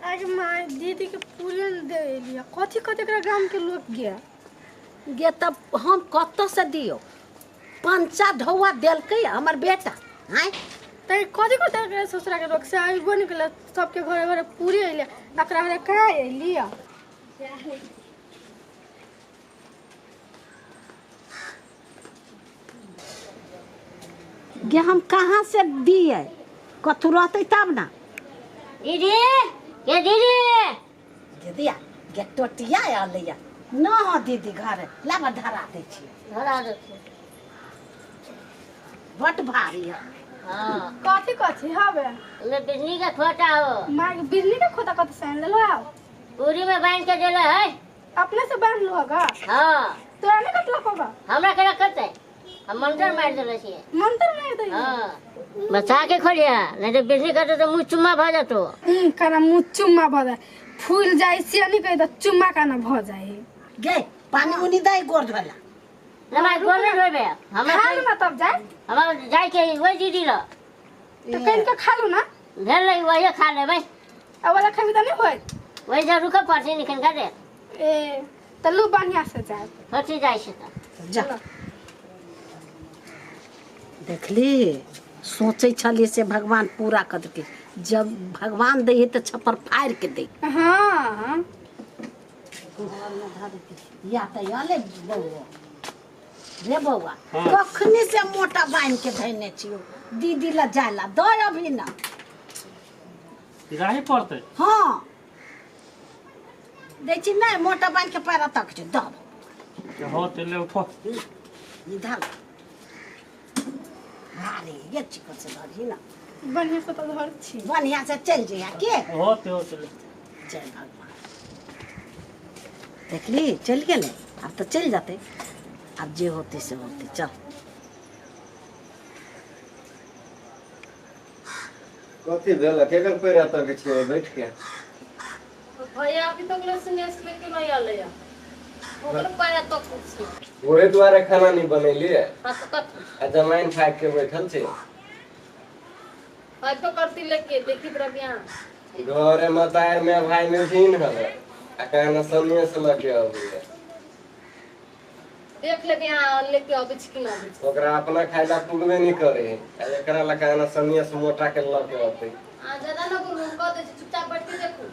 आगे माय दीदी के पूरे न दे एलिया कथी कथी एकरा गाम के लोग गया गे तब हम कतऽ से दियौ पंचा ढौआ देलकै हमर बेटा आँय त कथी कथी एकरा ससुरा के लोग से आइबो नहीं केलक सबके घरे घरे पूरे एलिया एकरा घरे कहाँ एलिया गे हम कहाँ से दिए कथू रहतै तब ना दीदी ये दीदी दीदिया गे टोटिया आलैया न हो दीदी घर लाबा धरा दै छियै धरा दे बड भारी है हाँ कथी कथी हवे ले बिजली का खोटा हो माय बिजली के खोता कथी से आनि लेलो आव पूरी में बांध के देले है अपने से बांध लो होगा हाँ तोरा नहीं कटलक होगा हमरा के रखते हम मंत्र मार देले छियै मंत्र मार दे हाँ बचा के खोलिया नहीं तो बिजली कटे तो मुंह चुम्मा भ जतो काना मुँह चुम्मा भऽ जाए फूल जाइ से नहीं कही तऽ चुम्मा काना भऽ जाइ गे पानी उनी दै गोर धोला ना भाई गोर नहीं धोबे हमरा खा लू ना तब जाए हमरा जाय के वही दीदी ल तऽ कनि के खा लू ना भेल नहीं वही खा लेबै आ वाला खेबी तऽ नहीं होय वही से रुके पड़तै निखन खा दे ए तऽ लू बढ़िया से जाए होती जाइ छै तऽ जा देखली सोचै छलियै से भगवान पूरा कऽ देलकै जब भगवान दै है तऽ छप्पर फाड़ि के दै हाँ या तऽ अले बौआ रे बौआ कखनी से मोटा बान्हि के धैने छियौ दीदी ला जाय ला दऽ अभी ना राही पड़तै हाँ दै छी नहि मोटा बान्हि के पैरा तक छै दऽ हो ते ले उठो इधर भारी ये चिकन से धरही ना बढ़िया से तऽ धर छी बढ़िया से चलि जइहा के होते होते ले जय भगवान देखली चलि गेलै आब तऽ चलि जेतै आब जे होतै से होतै चल कथी भेल केकर पैर तक छियै बैठ के भैया अभी तक ले सुनेश लेके नहीं आले है ओकरो पैरा तक छी ओहे दुआरे खाना नहीं बनेलियै हाँ तो कथी आ जमाइन फाकि के बैठल छै अइबो करती लेके देखी तोरा बियाह घरे में तार में भाई मिलथिन हले आ कहना सनिये से लके अबैया देख ले बियाह लेके अबै छी कि ना अबै छी ओकरा अपना खाय ला पुगबे नहीं करे है आ एकरा ला कहना सनिये से मोटा के लके अतै आ ज्यादा ना बोलू हम कह दै छी चुपचाप बैठ के देखू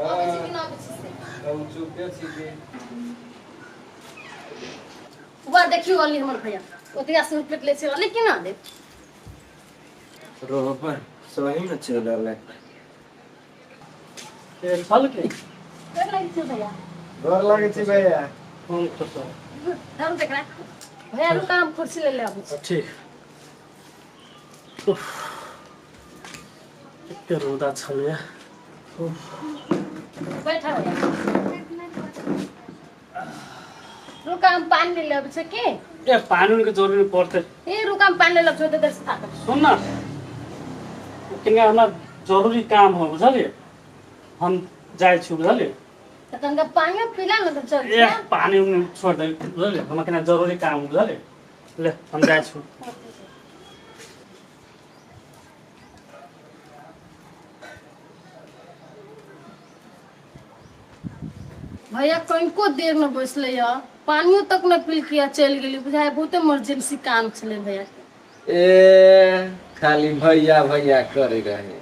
अबै छी कि ना अबै छी से हम चुपे छी की बुआ देखियो अली हमर भैया ओतिया से पेट ले छै अली कि ना दे रोपर सही में चल रहलै फल के देख लागि छै भैया डर लागै छै भैया फोन खुश हो धरू देखरा भैया रुका हम कुर्सी ले ले आबै छी ठीक उफ कते रौदा छलैया बैठा भैया रुका हम पानी ले ले आबै छी के ए पानी उनके जरूरी पड़तै ए रुका हम पानी ले ले आबै छी ओते देर से थाकल सुन न किनका हमरा जरूरी काम हो बुझलियै हम जाइ छी बुझलियै तऽ तनिका पानियो पीला ने तऽ चल ए पानी उनी छोड़ दे बुझलियै हमरा केना जरूरी काम हो बुझलियै ले हम जाइ छी भैया कनिको देर न बैसलै यऽ पानियो तक न पीलकै चलि गेली बुझाइ बहुत इमरजेंसी काम छलै भैया के ए खाली भैया भैया करे रहे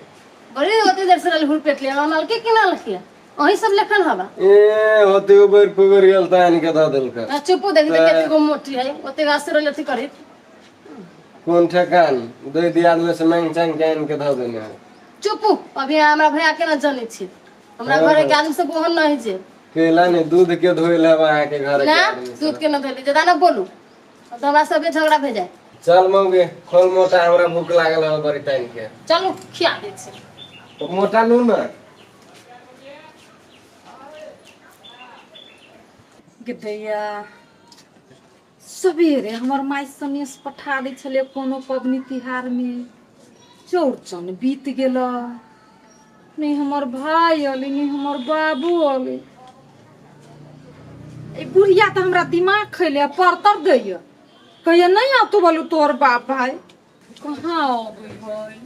बड़ी ओते देर से रहल हुरपेट ले अनलके कि ना लखिया अहीं सब लेखन हवा ए होते उबेर पुबेर गेल तऽ आनि के दऽ देलकै आ चुपू देखी तऽ कते गो मोटी है ओते गाछ से रहल अथी करी कोन ठेकान दू दियाद में से मांगि चांगि के आनि के धऽ देने है चुपू अभी हमरा भैया के ना जनै छी हमरा घरे के आदमी सब ओहन नहीं छै केला ने दूध के धोइल है अहाँ के घर के ना आदमी सब। दूध के न धोली ज्यादा ना बोलू तो हमरा सबके झगड़ा भे जाए चल मौगे खोल मोटा हमरा भूख लागल है बड़ी टाइम के चलू खिया दै छी तो मोटा लू ना दैया सबेरे हमर माय सनेस पठा दै छलै कोनो पबनी तिहारमे चौरचन बीत गेल नहि हमर भाय अलै नहि हमर बाबू अलै ई बुढ़िया तऽ हमरा दिमाग खैले परतर दैया कहिया नहि आतो बोलू तोहर बाप भाय कहाँ अबै है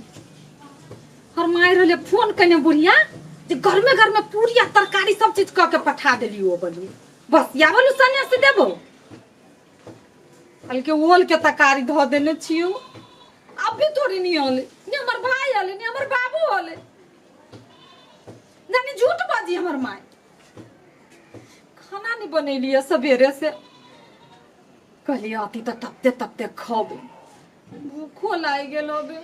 हमर माय रहले फोन कने बुढ़िया जे गरमे गरमे पूरी आ तरकारी सब चीज कऽ के पठा देलियो बलू बस या बलू सने से देबो हल्के ओल के तरकारी धऽ देने छियो अब भी तोरी नहीं आले ने हमर भाई आले ने हमर बाबू आले जानी झूठ बाजी हमर माय खाना नहीं बनेलिए सवेरे से कहलिए अति तऽ तपते तपते खबे भूखो लागि गेल अबे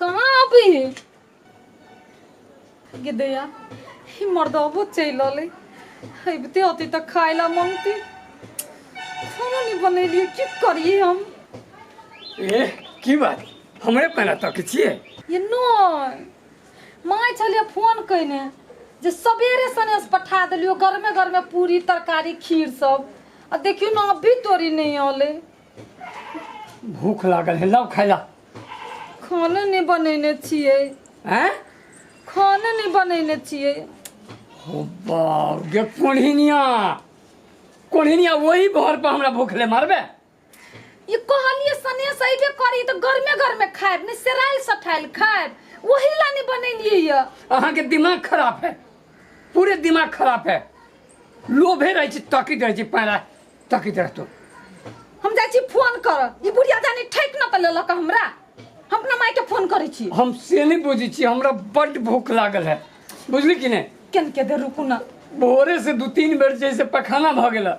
कहाँ अभी गे दैया ई मर्दबो चलि अलै अबिते अति तऽ खाय ला मंगती खाना नहीं बनेलिए की करिए हम ए की बात हमरे पहिने तक छियै ये नहि माय छलियै फोन कयने जे सवेरे सनेस पठा देलियो गरमे गरमे पूरी तरकारी खीर सब आ देखियौ ने अभी तोरी नहि अलै भूख लागल है लाउ खाय ला खाना नहि बनेने छियै हैं खाना नहि बनेने छियै हो बाप गे कोढ़िनिया कोढ़िनिया वही भर पर हमरा भूख ले मारबे ई कहलियै सनेस अयबे करी तऽ गरमे गरमे खायब नहि सेरायल सठायल खायब वही ला नहि बनेलियै यऽ अहाँके दिमाग खराब है पूरे दिमाग खराब है लोभे रहै छी तकित रहै छी पैरा तकित रहतो हम जाइ छी फोन कर ई बुढ़िया जानी ठकि न तऽ लेलक हमरा हम अपना मायके फोन करै छी हम से नहि बुझै छी हमरा बड्ड भूख लागल है बुझली कि नहि केन के दे रुकू ना भोरे से दू तीन बेर जे से पखाना भऽ गेल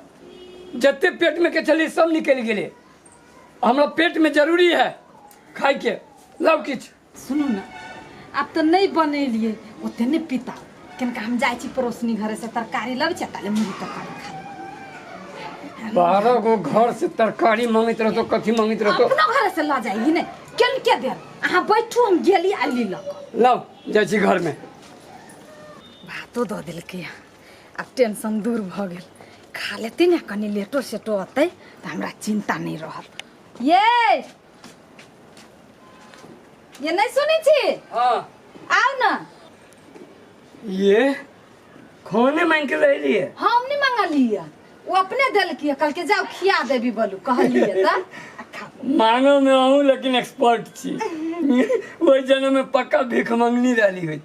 जते पेट में के छलै सब निकलि गेलै हमरा पेट में जरूरी है खाइके लाउ किछु सुनू ने आब तऽ नहि बनेलियै ओते नहि पिता केनका हम जाइ छी पड़ोसनी घरे से तरकारी लबै छी ताले मुरही तरकारी खा लेबै। 12 गो घर से तरकारी मांगैत रहतो कथी मांगैत रहतो अपनो घरे से लऽ जाइ ने केन के देर अहाँ बैठू हम गेली आइली लऽ कऽ लाउ जाइ छी घर में भातो दऽ देलकै आब टेंशन दूर भऽ गेल खा लेती ने कनि लेटो सेटो अतै तऽ हमरा चिन्ता नहि रहत ये ये नहि सुनै छी हाँ आउ ने ये खाने मांग के ले लिए हम नहि मंगलियै ओ अपने देलकै कहलकै जाउ खिया देबी बोलू कहलियै तऽ आ खाउ मांगो में अहूँ लेकिन एक्सपर्ट छी ओहि जन्म में पक्का भीख मंगनी रहली हुई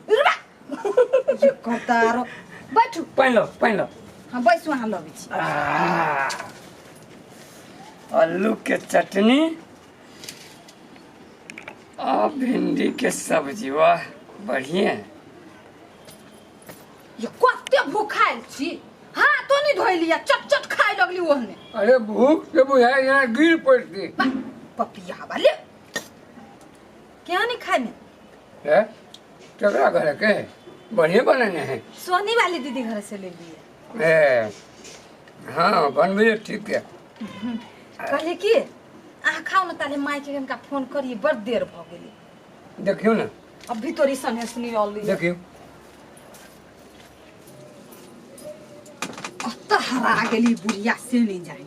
ये करतारो बैठू पानि लो पानि लो हाँ बैसू अहाँ लबै छी आह, आलू के चटनी आ भिंडी के सब्जी वाह बढ़िया ये कते भूखायल छी हाथो नहीं धोइलिया चट चट खाए लगली ओहने अरे भूख के बुझाय जेना गिर पड़ती पपिया वाले क्या नहीं खाए में है केकरा घर के बढ़िया बनेने है सोनी वाली दीदी घर से ले लिए ए हाँ बनबे ठीक है कहले कि अहाँ खाउ न ताले माय के हुनका फोन करिए बड़ देर भ गेली देखियौ ने अभी तोरी सने सुनी अली देखियौ कत हरा गेली बुढ़िया से नहीं जाए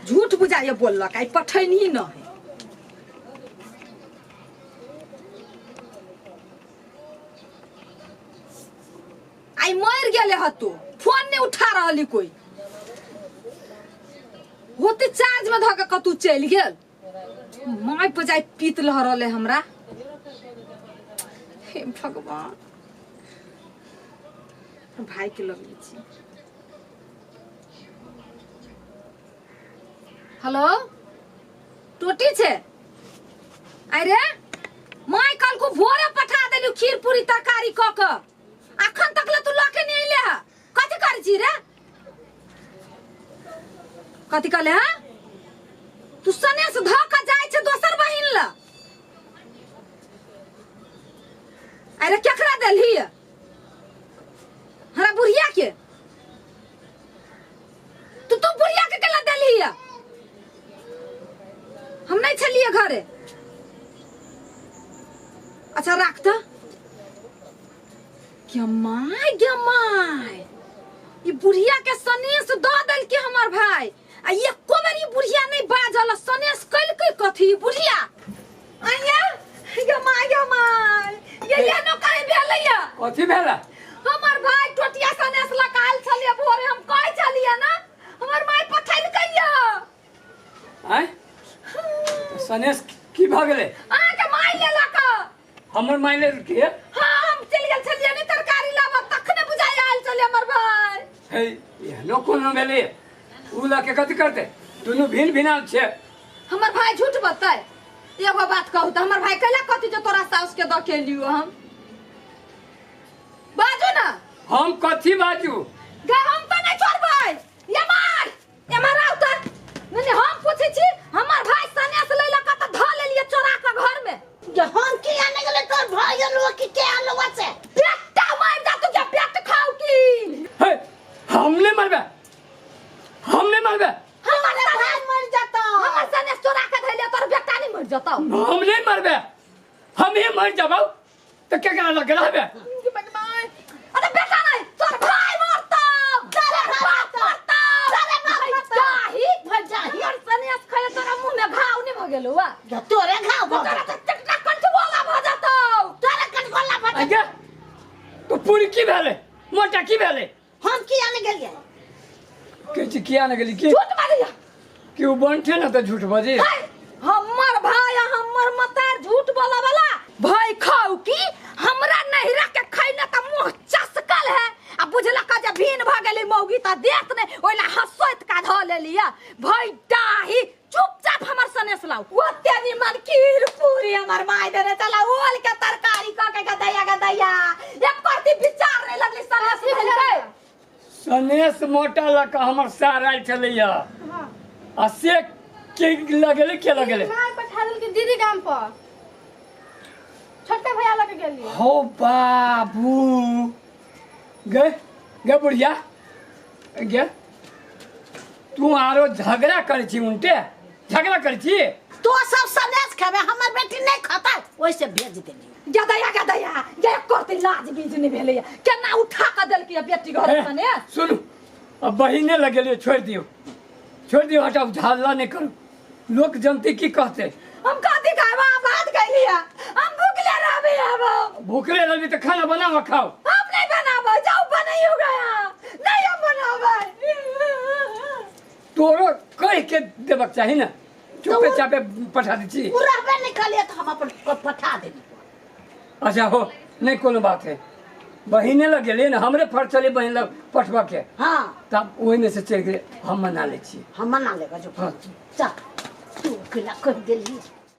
झूठ बुझाइए बोललक आई पठैनी न है आई मर गेले हतो फोन नहीं उठा रहली कोई होते चार्ज में धके कतू चलि गेल my पर जाय पीत लहरल हमरा हे भगवान भाई के लगले छी हेलो टोटी छे अरे my कल को भोरे पठा देलु खीर पूरी तरकारी क क अखन तक ले तू लके नहीं अइले ह कथी करै छी रे कथी कहले हँ तू सने से धऽ के जाइ छै दोसर बहिन ल अरे केकरा देलही हमरा बुढ़िया के तू तू बुढ़िया के केला देलही हम नहीं छलिए घरे अच्छा राख तऽ गे my गे my ई बुढ़िया के सनेस दऽ देलकै हमर भाई आ एको बेर ई बुढ़िया नहीं बाजल सनेस कैलकै कथी ई बुढ़िया आइया गे my गे my ये ये नो कहीं भेलैया कथी भेला हमर भाई टोटिया सनेस लगायल छलिए भोरे हम कहै छलिए ना हमर माय पठेलकै या आँय सनेस की भऽ गेलै अहाँके माय लेलक हमर माय लेलकै हाँ हम हे एहनो कोनो भेलै उ लऽ के कथी करतै दुनू भिन भिनाल छै हमर भाई झूठ बताए एगो बात कहू तऽ हमर भाई कैला कहती जे तोरा साउस के दऽ के लियो हम बाजू ना हम कथी बाजू गे हम तऽ नहि छोड़बै ये मार ये मार आउ तऽ नहीं नहीं, हम पूछै छी हमर भाई सनेस लै लऽ कऽ तऽ धऽ लेलियै चोरा कऽ घर में जे हम की आने गेले तोर भाई अलुआ की के अलुआ से बेटा मर जा तू के पेट खाऊ की हे हम नहीं मरबे हम नहीं मरबे हमर भाई सनेस मर जाता हमर सनेस चोरा कऽ धैले तोर बेटा नहीं मर जतौ हम नहीं मरबे हम ही मर जाबौ तो क्या करा लग रहबे अरे बेटा नहीं तोर भाई मरतौ तोर बाप मरतौ तोरे बाप मरतौ। जाही भर जाही। हमर सनेस खैले तोरा मुंह में घाव नहीं भ गेलौ आ जे तोरे घाव भऽ तोरा जेतौ। तऽ चटना कंठगोला भ जतौ तोरे कटगोला भऽ जेतौ। आगे तो पूरी की भेले मोटा की भेले हम की आने गेलियै कहै छी किया ने गेली की झूठ बाजैया कि उ बनठे ने तऽ झूठ बजे है, हमर भाई आ हमर मतार झूठ बोला वाला भाई खाऊ की हमरा नहिरा के खैने त मुंह चसकल है आ बुझला का जे भीन भ गेली मौगी त देत ने ओइला हंसैत का ध लेलिया भाई डाही चुपचाप हमर सनेस लाऊ ओते निमन खीर पूरी हमर माय देने चला ओल के तरकारी क के गदैया गदैया एक परती विचार नहीं लगली सनेस भेलकै सनेस मोटा लऽ कऽ हमर सार आयल छलैया आ से के लगेले के लगेले माय पठा देलकै दीदी गाम पर छोटका भैया लऽ के गेली हो बाबू गे गे बुढ़िया गे तू आरो झगड़ा करै छी उनटे झगड़ा करै छी तो सब सनेस खेबे हमर बेटी नहीं खाता ओइसे भेज देली गदैया गदैया ये करती लाज बीज नहीं भेलैया केना उठा के देलकै बेटी घर हे, सने सुनू अब बहिने लगेलियै छोड़ि दियौ छोड़ि दियौ हटाउ हल्ला नहि करू लोक जनते की कहते हम कथी खाब अहाँ भात खैलियै हम भूखले रहबै आब हम भूखले रहबी तऽ खाना बनाओ खाओ हम नहीं बनाबै जाउ बनैयो गया नहीं हम बनाबै तोरो कहि के देबक चाही ने चुपे चापे पठा दै छी उ रहबे नहीं कलिए तो हम अपन पठा देली अच्छा हो नहीं कोनो बात है बहिने लग गेलियै ने हमरे फर्ज छलै बहिन लग पठबऽ के हाँ तब ओहिमे से चलि गेलै हम मना लै छी हम मना लेगा जो हाँ। चल तू अकेला कह देली।